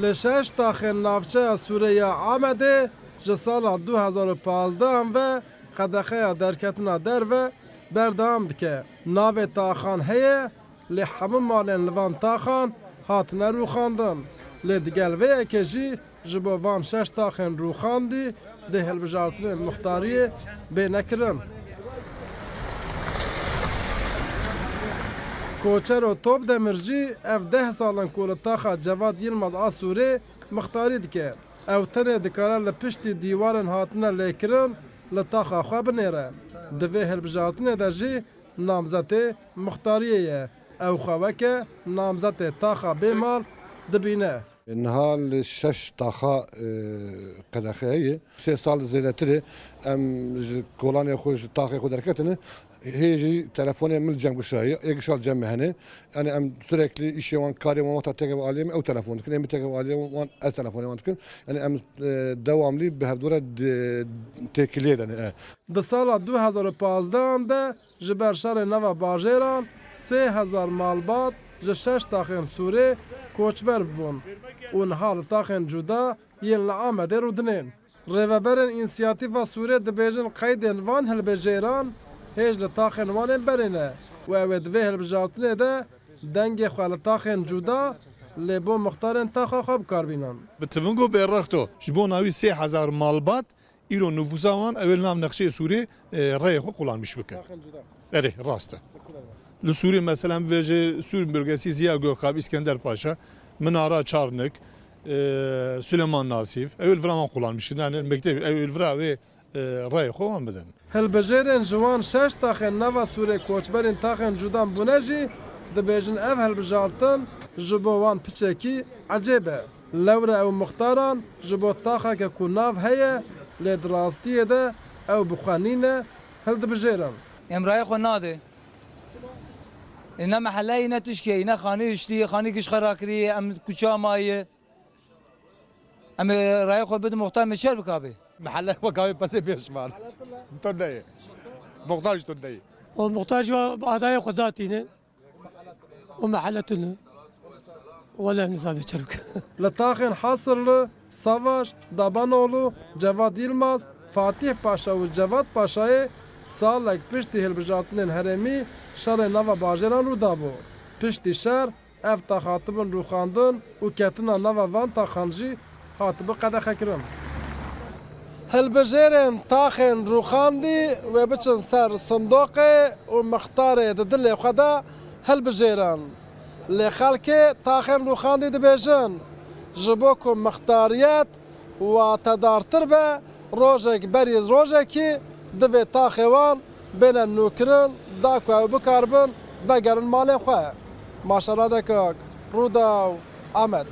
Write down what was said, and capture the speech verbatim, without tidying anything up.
Li şeş taxên navçeya Sûrê ya Amedê ji sala du hezar û pazdeh ve qedexeya derketina derve berdewam dike. Navê taxan heye, lê hemû malên li van taxan hatine rûxandin. Lê digel vê yekê jî ji bo van şeş taxên rûxandî dê hilbijartinên muxtariyê bê nekirin. Koçero Topdemir jî ev deh sal in ku li taxa Cevat Yilmaz a Sûrê muxtarî dike. Ew tenê dikare li piştî dîwarên hatine lêkirin li taxa xwe binêre. Di vê hilbijartinê de jî namzetê muxtariyê ye. Ew xwe weke namzetê taxa bê mal dibîne. Niha li şeş taxa, e, qedexe heye. Sê sal zêdetir e. Em ji kolanê xwe, ji taxê xwe derketine. Hê jî telefonê min li cem gişa ye. Ê gişa li cem me hene. Yani em sürekli işê wan, karê wan wexta têke aliyê me, ew telefon dikin. Ê min têke aliyê wan, ez telefonê wan dikin. Yani em, e, devamlı bi hevdû re di-, têkiliyê de ne. Di sala du hezar û pazdeh de ji ber şerê nava bajêran sê hezar malbat ji şeş taxên Sûrê koçber bûn û niha li taxên cuda yên li Amedê rûdinên. Rêveberên Însiyatîfa Sûrê dibêjin qeydên van hilbijêran hêj li taxên wan ên berê ne û ew ê di vê hilbijartinê de dengê xwe li taxên cuda lê bo muxtarên taxa xwe bikarbînin. Bi tivingo bêrexto ji bo navî sê hezar malbat îro nufûsa wan ew ê li nav nexşeyê Sûrê, e, reyê xwe qulanmîş bikin. Erê, rast e. Li Sûrê mesela em vêjê Sûr bölgesi Ziya Gökalp, İskender Paşa, Minara Çarnik, e, Süleyman Nasif, ew ê li vira wan qulanmîş bikin. Yani mekteb, ew ê li vira wê, e, reyê xwe wan bidin. Hilbijêrên ji wan şeş taxên nava Sûrê koçberên taxên cudan bûne jî dibêjin ev hilbijartin ji bo wan piçekî ecêb e. Lewre ew muxtaran ji bo taxeke ku nav heye, lê di rastiyê de ew bi xwe nîne, hildibijêrin. Em rayê xwe nade. E, ne meheleyê, ne tişkê, ne xanî hiştî, xanî giş xwe rakirî, em kuça maye. Em ê rayê xwe bidin muxtar, me çer bikabe. Mehele xwe gavê pesê pêşman. Tundeyê. Muxtar ji Tundeyê. O muxtar ji adayê xwe datîne. O mehele tune. Wele nizam çer bike. Li taxên Hasirli, Savaş, Dabanoglu, Cevat Yilmaz, Fatîh Paşa û Cevat Paşayê salek piştî hilbijartinên herêmî şerê nava bajêran rû dabû. Piştî şer, ev tax hatibin rûxandin û ketina nava van taxan jî hatibi qedexekirin. Hilbijêrên taxên rûxandî wê biçin ser sindoqê û mixtarê di dilê xwe de hilbijêrin. Lê xelkê taxên rûxandî dibêjin, ji bo ku mixtariyet watedartir be, rojek berî rojekî divê taxê wan bêne nûkirin, da ku ew bikaribin vegerin malê xwe. Maşa Radekak, Rûdaw, Amed.